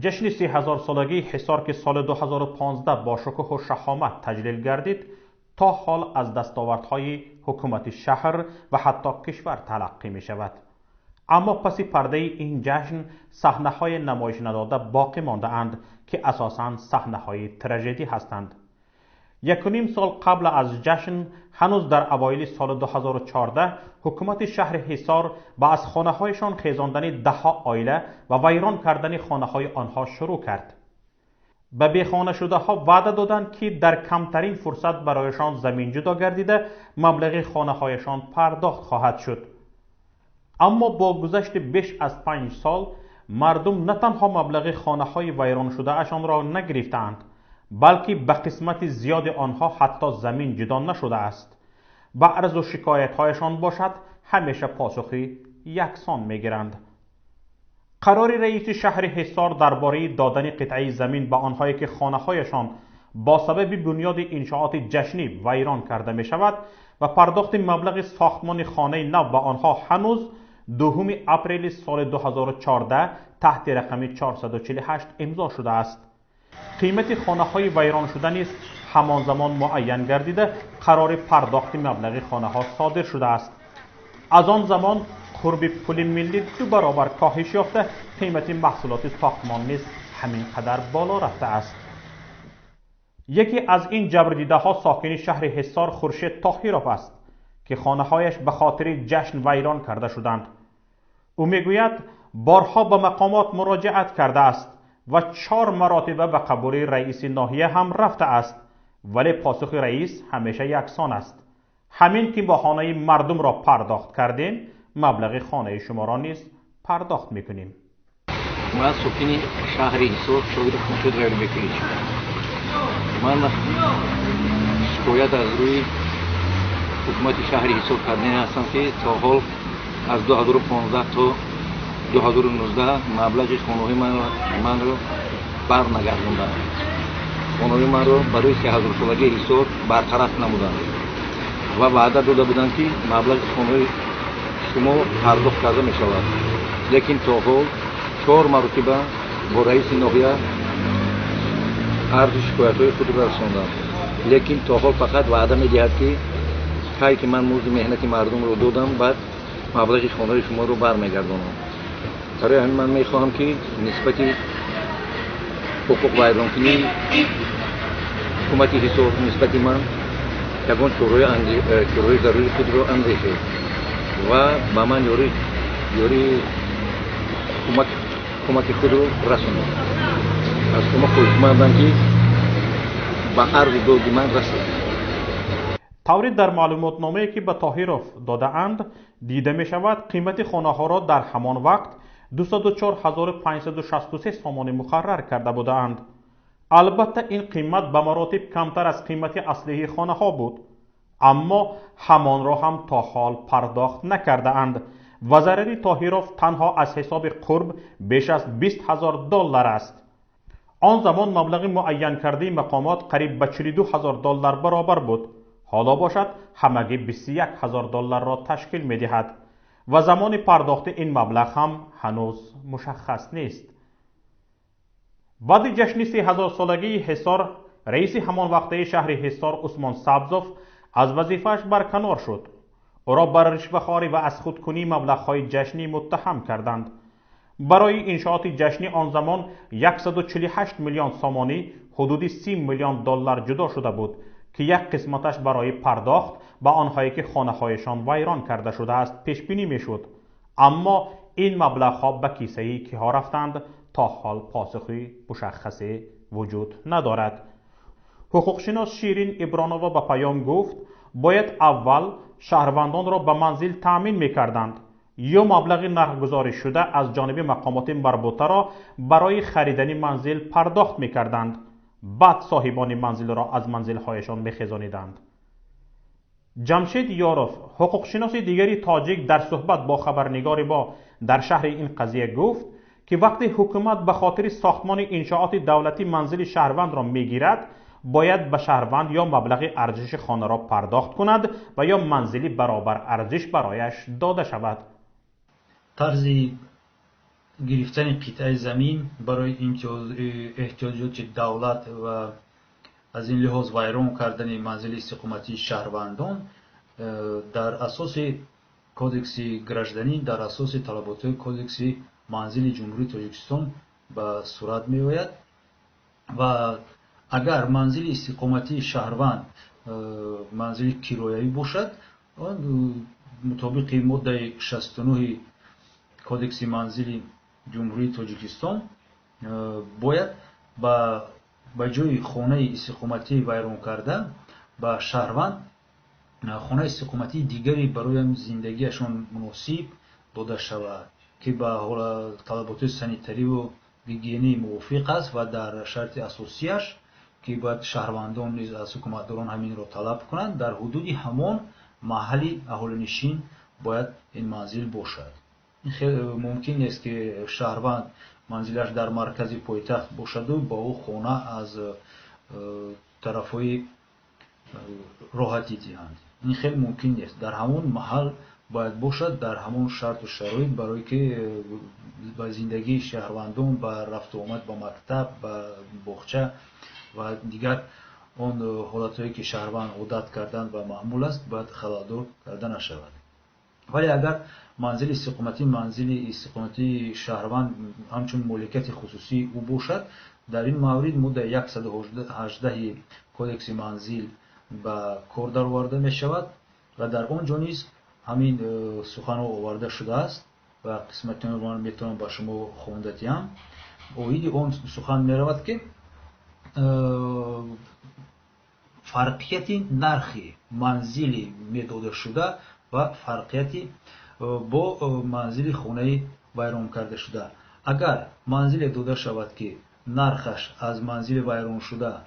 Ҷашни 3000-солагии Ҳисор, ки соли 2015 бо шукӯҳу шаҳомат таҷлил гардид, то ҳол аз дастовардҳои ҳукумати шаҳр ва ҳатто кишвар талаққӣ мешавад. Аммо паси пардаи ин ҷашн саҳнаҳои намоиш надода боқӣ мондаанд, ки асосан саҳнаҳои тражедӣ ҳастанд. 1.5 сол қабл аз ҷашн, ҳанӯз дар авоили соли 2014, ҳукумати шаҳри Ҳисор ба аз хонаҳояшон хезондани даҳҳо оила ва вайрон кардани хонаҳои онҳо шурӯъ кард. Ба бехонашудаҳо ваъда доданд, ки дар камтарин фурсат барояшон замин ҷудо гардида, маблағи хонаҳояшон пардохт хоҳад шуд. Аммо бо гузашти беш аз 5 сол мардум на танҳо маблағи хонаҳои вайроншудаашонро нагирифтаанд, балки ба қисмати зиёди онҳо ҳатто замин ҷудо нашудааст. Ба арзу шикоятҳояшон бошад, ҳамеша посухи яксон мегиранд. Қарори раиси шаҳри Ҳисор дар бораи додани қитъаи замин ба онҳое, ки хонаҳояшон бо сабаби бунёди иншооти ҷашнӣ вайрон карда мешавад, ва пардохти маблағи сохтмони хонаи нав ба онҳо ҳанӯз 2 апрели соли 2014 таҳти рақами 448 имзо шудааст. Қимати хонаҳои вайроншуда низ ҳамон замон муайян гардида, қарори пардохти маблағи хонаҳо содир шудааст. Аз он замон қурби пули миллӣ 2 баробар коҳиш ёфта, қимати маҳсулоти сохтмон низ ҳамин қадар боло рафтааст. Яке аз ин ҷабрдидаҳо сокини шаҳри Ҳисор Хуршед Тоҳиров аст, ки хонаҳояш ба хотири ҷашн вайрон карда шуданд. Ӯ мегӯяд, борҳо ба мақомот муроҷиат кардааст ва 4 маротиба ба қабули раиси ноҳия ҳам рафтааст, вале посухи раис ҳамеша яксон аст. Ҳамин ки бо хонаи мардумро пардохт кардем, маблағи хонаи шуморо низ пардохт мекунем. Ман сокини шаҳри Ҳисор Шоиров Хуршед Ғайрубекович. Ман шикоят аз рӯи ҳукумати шаҳри Ҳисор кардани ҳастам, ки то ҳол аз 2015 то 2019 маблағи хонаҳои манро барнагардонданд. Хонаҳои манро барои 3000-солагии Ҳисор бартараф намуданд ва ваъда дода буданд, ки маблағи хонаҳои шумо пардохт карда мешавад. Лекин то ҳол 4 маротиба бо раиси ноҳия арзу шикоятҳои худро расондам. Лекин то ҳол фақат ваъда медиҳад, ки кай ки ман музди меҳнати мардумро додам, баъд маблағи хонаҳои шуморо бармегардонам. Барои ҳамин ман мехоҳам, ки нисбати ҳуқуқвайронкунии ҳукумати Ҳисор нисбати ман ягон чораҳои зарурии худро андешед ва ба ман ёрии кӯмаки худро расонед. Аз шумо хоҳишмандам, ки ба арзи доди ман расед. Тавре дар маълумотномае, ки ба Тоҳиров додаанд, дида мешавад, қимати хонаҳоро дар ҳамон вақт 204 563 сомонӣ муқаррар карда будаанд. Албатта, ин қимат ба маротиб камтар аз қимати аслии хонаҳо буд, аммо ҳамонро ҳам то ҳол пардохт накардаанд ва зарари Тоҳиров танҳо аз ҳисоби қурб беш аз 20 000 доллар аст. Он замон маблағи муайянкардаи мақомот қариб ба 42 000 доллар баробар буд. Ҳоло бошад, ҳамагӣ 21 000 долларро ташкил медиҳад ва замони пардохти ин маблағ ҳам ҳанӯз мушаххас нест. Баъди ҷашни 3000-солагии Ҳисор раиси ҳамон вақтаи шаҳри Ҳисор Усмон Сабзов аз вазифааш барканор шуд. Ӯро бар ришвахорӣ ва аз худкунии маблағҳои ҷашнӣ муттаҳам карданд. Барои иншооти ҷашнӣ он замон 148 миллион сомонӣ, ҳудуди 30 миллион доллар ҷудо шуда буд, ки як қисматаш барои пардохт ба онҳое, ки хонаҳояшон вайрон карда шудааст, пешбинӣ мешуд. Аммо ин маблағҳо ба кисаи киҳо рафтанд, то ҳол посухи мушаххасе вуҷуд надорад. Ҳуқуқшинос Ширин Ибронова ба Паём гуфт, бояд аввал шаҳрвандонро ба манзил таъмин мекарданд ё маблағи нархгузоришуда аз ҷониби мақомоти марбутаро барои харидани манзил пардохт мекарданд, баъд соҳибони манзилро аз манзилҳояшон мехезониданд. Ҷамшед Ёров, ҳуқуқшиноси дигари тоҷик, дар суҳбат бо хабарнигори мо дар шаҳри ин қазия гуфт, ки вақте ҳукумат ба хотири сохтмони иншооти давлатӣ манзили шаҳрвандро мегирад, бояд ба шаҳрванд ё маблағи арзиши хонаро пардохт кунад ва ё манзили баробар арзиш барояш дода шавад. Тарзи Гирифтани қитъаи замин барои эҳтиёҷоти давлат ва аз ин лиҳоз вайрон кардани манзили истиқоматии шаҳрвандон дар асоси кодекси гражданӣ, дар асоси талаботҳои кодекси манзили Ҷумҳурии Тоҷикистон ба сурат меояд. Ва агар манзили истиқоматии шаҳрванд манзили кироявӣ бошад, он мутобиқи моддаи 69 кодекси манзили Ҷумҳурии Тоҷикистон бояд ба ҷои хонаи истиқоматии вайронкарда ба шаҳрванд хонаи истиқоматии дигаре барои зиндагиашон муносиб дода шавад, ки ба талаботи санитариву гигиенӣ мувофиқ аст ва дар шарти асосияш, ки бояд шаҳрвандон низ аз ҳукуматдорон ҳаминро талаб кунанд, дар ҳудуди ҳамон маҳалли аҳолинишин бояд ин манзил бошад. Мумкин нест, ки шаҳрванд манзилаш дар маркази пойтахт бошаду ба ӯ хона аз тарафҳои роҳатӣ диҳанд. Ин хеле мумкин нест. Дар ҳамон маҳал бояд бошад, дар ҳамон шарту шароит, барое ки ба зиндагии шаҳрвандон, ба рафту омад ба мактаб, ба боғча ва дигар он ҳолатҳое, ки шаҳрванд одат кардан ва маъмул аст, бояд халалдор карда нашавад. Вале агар манзили истиқоматии шаҳрванд ҳамчун моликияти хусусии ӯ бошад, дар ин маврид моддаи 118 кодекси манзил ба кор дароварда мешавад ва дар он ҷо низ ҳамин суханҳо оварда шудааст ва қисмати онро ман метавонам ба шумо хонда диҳам. Оиди он сухан меравад, ки фарқияти нархи манзили медодашуда ва фарқияти бо манзили хонаи вайрон карда шуда. Агар манзиле дода шавад, ки нархаш аз манзили вайроншуда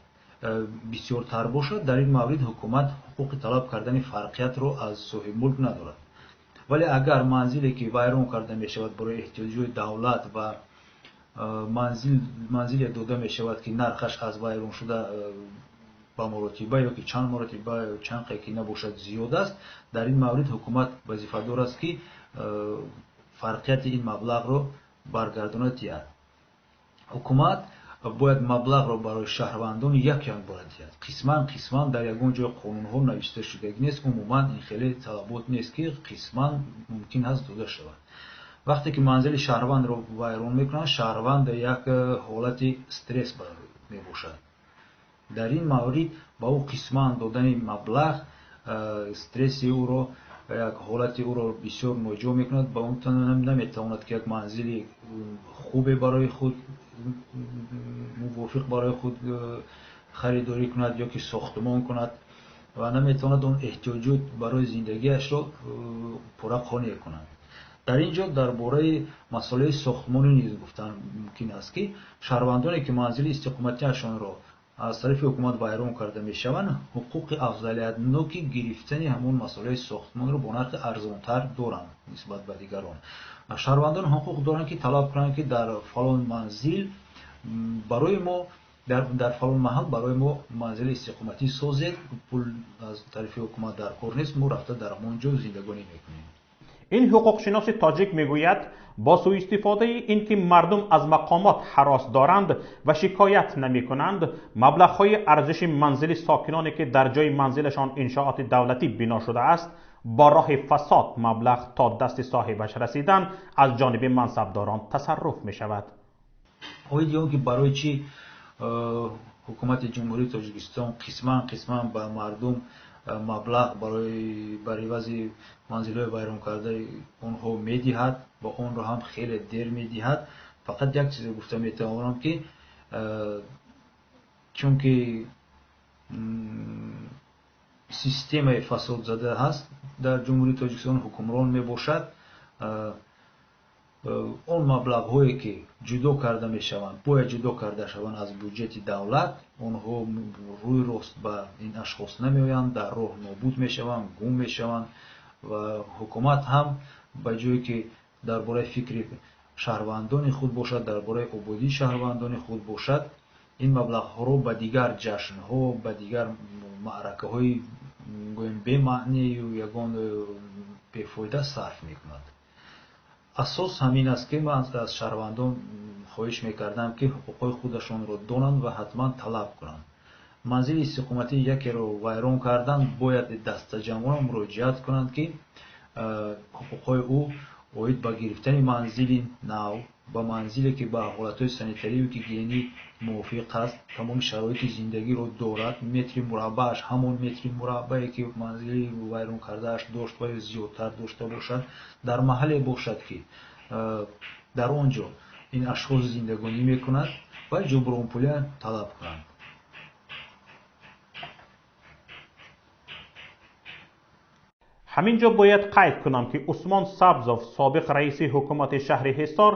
бисёртар бошад, дар ин маврид ҳукумат ҳуқуқи талаб кардани фарқиятро аз соҳибмулк надорад. Вале агар манзиле, ки вайрон карда мешавад барои эҳтиёҷоти давлат ва манзиле дода мешавад, ки нархаш аз вайроншуда ба маротиба ё ки чанд маротиба, чанд қе ки набошад, зиёд аст, дар ин маврид ҳукумат вазифадор аст, ки фарқияти ин маблағро баргардона диҳад. Ҳукумат бояд маблағро барои шаҳрвандон як якбора диҳад. Қисман қисман дар ягон ҷои қонунҳо навишта шудагӣ нест. Умуман ин хеле талабот нест, ки қисман мумкин аст дода шавад. Вақте ки манзили шаҳрвандро вайрон мекунанд, шаҳрванд дар як ҳолати стресс мебошад. Дар ин маврид ба ӯ қисман додани маблағ стресси ӯро, як ҳолати ӯро бисёр ноҷо мекунад. Ба он наметавонад, ки як манзили хубе барои худ, мувофиқ барои худ харидорӣ кунад ё ки сохтмон кунад ва наметавонад он эҳтиёҷот барои зиндагиашро пурра қонеъ кунад. Дар ин ҷо дар бораи масъалаи сохтмонӣ низ гуфтан мумкин аст, ки шаҳрвандоне, ки манзили истиқоматиашонро аз тарафи ҳукумат вайрон карда мешаванд, ҳуқуқи афзалиятноки гирифтани ҳамон масъалаи сохтмонро бо нархи арзонтар доранд нисбат ба дигарон. Шаҳрвандон ҳуқуқ доранд, ки талаб кунанд, ки дар фалон манзил барои мо, дар фалон маҳал барои мо манзили истиқоматӣ созед, пул аз тарафи ҳукумат дар кор нест, мо рафта дар ҳамон ҷо зиндагонӣ мекунем. Ин ҳуқуқшиноси тоҷик мегӯяд, бо суистифодаи ин ки мардум аз мақомот ҳарос доранд ва шикоят намекунанд, маблағҳои арзиши манзили сокиноне, ки дар ҷои манзилашон иншооти давлатӣ бино шудааст, бо роҳи фасод маблағ то дасти соҳибаш расидан аз ҷониби мансабдорон тасарруф мешавад. Оиди он ки барои чӣ ҳукумати Ҷумҳурии Тоҷикистон қисман қисман ба мардум маблағ барои бар ивази манзилҳои вайронкардаи онҳо медиҳад ва онро ҳам хеле дер медиҳад, фақат як чизе гуфта метавонам, ки чунки системаи фасодзада ҳаст дар Ҷумҳурии Тоҷикистон ҳукмрон мебошад, он маблағҳое, ки ҷудо карда мешаванд, бояд ҷудо карда шаванд аз буҷети давлат, онҳо рӯй рост ба ин ашхос намеоянд, дар роҳ нобуд мешаванд, гум мешаванд ва ҳукумат ҳам ба ҷое ки дар бораи фикри шаҳрвандони худ бошад, дар бораи ободии шаҳрвандони худ бошад, ин маблағҳоро ба дигар ҷашнҳо, ба дигар маъракаҳои гӯем бемаънию ягон бефоида сарф мекунад. Асос ҳамин аст, ки ман аз шаҳрвандон хоҳиш мекардам, ки ҳуқуқҳои худашонро донанд ва ҳатман талаб кунанд. Манзили истиқоматии якеро вайрон кардан, бояд дастаҷамъона муроҷиат кунанд, ки ҳуқуқҳои ӯ оид ба гирифтани манзили нав, ба манзиле ки ба ҳолатҳои санитарию гигиенӣ мувофиқ аст, тамоми шароити зиндагиро дорад, метри мураббааш ҳамон метри мураббае ки манзили вайрон кардааш дошт ва ё зиёдтар дошта бошад, дар маҳалле бошад, ки дар он ҷо ин ашхос зиндагонӣ мекунад ва ҷубронпулия талаб кунанд. Ҳамин ҷо бояд қайд кунам, ки Усмон Сабзов, собиқ раиси ҳукумати шаҳри Ҳисор,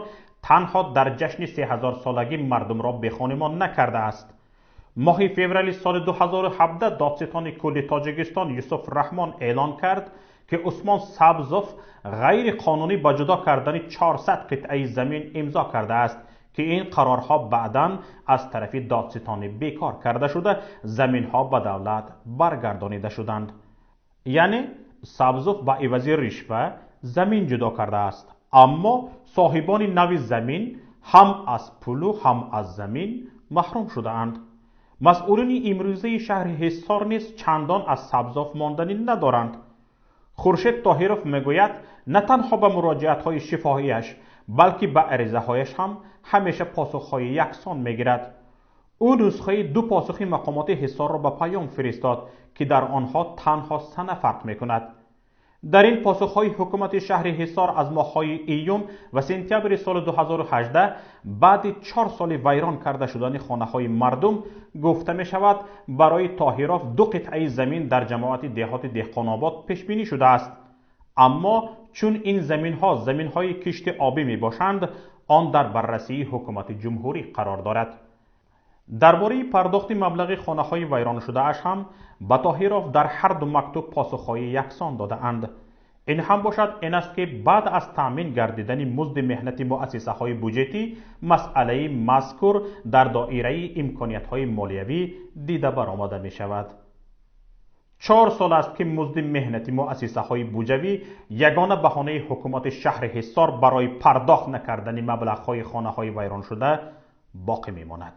танҳо дар ҷашни 3000-солагӣ мардумро бехонумон накардааст. Моҳи феврали соли 2017 додситони кулли Тоҷикистон Юсуф Раҳмон эълон кард, ки Усмон Сабзов ғайриқонунӣ ба ҷудо кардани 400 қитъаи замин имзо кардааст, ки ин қарорҳо баъдан аз тарафи додситонӣ бекор карда шуда, заминҳо ба давлат баргардонида шуданд. Яъне Сабзов ба ивази ришва замин ҷудо кардааст, аммо соҳибони нави замин ҳам аз пулу ҳам аз замин маҳрум шудаанд. Масъулини имрӯзаи шаҳри Ҳисор низ чандон аз Сабзов монданӣ надоранд. Хуршед Тоҳиров мегӯяд, на танҳо ба муроҷиатҳои шифоҳияш, балки ба аризаҳояш ҳам ҳамеша посухҳои яксон мегирад. Ӯ нусхаи ду посухи мақомоти Ҳисорро ба паём фиристод, ки дар онҳо танҳо сана фарқ мекунад. Дар ин посухҳои ҳукумати шаҳри Ҳисор аз моҳҳои июн ва сентябри соли 2018 баъди 4 соли вайрон карда шудани хонаҳои мардум гуфта мешавад, барои Тоҳиров ду қитъаи замин дар ҷамоати деҳоти Деҳқонобод пешбинӣ шудааст. Аммо чун ин заминҳо заминҳои кишти обӣ мебошанд, он дар баррасии ҳукумати ҷумҳурӣ қарор дорад. Дар бораи пардохти маблағи хонаҳои вайроншудааш ҳам ба Тоҳиров дар ҳар ду мактуб посухҳои яксон додаанд. Ин ҳам бошад ин аст, ки баъд аз таъмин гардидани музди меҳнати муассисаҳои буҷетӣ, масъалаи мазкур дар доираи имкониятҳои молиявӣ дида баромада мешавад. 4 сол аст, ки музди меҳнати муассисаҳои буҷавӣ ягона баҳонаи ҳукумати шаҳри Ҳисор барои пардохт накардани маблағҳои хонаҳои вайроншуда боқӣ мемонад.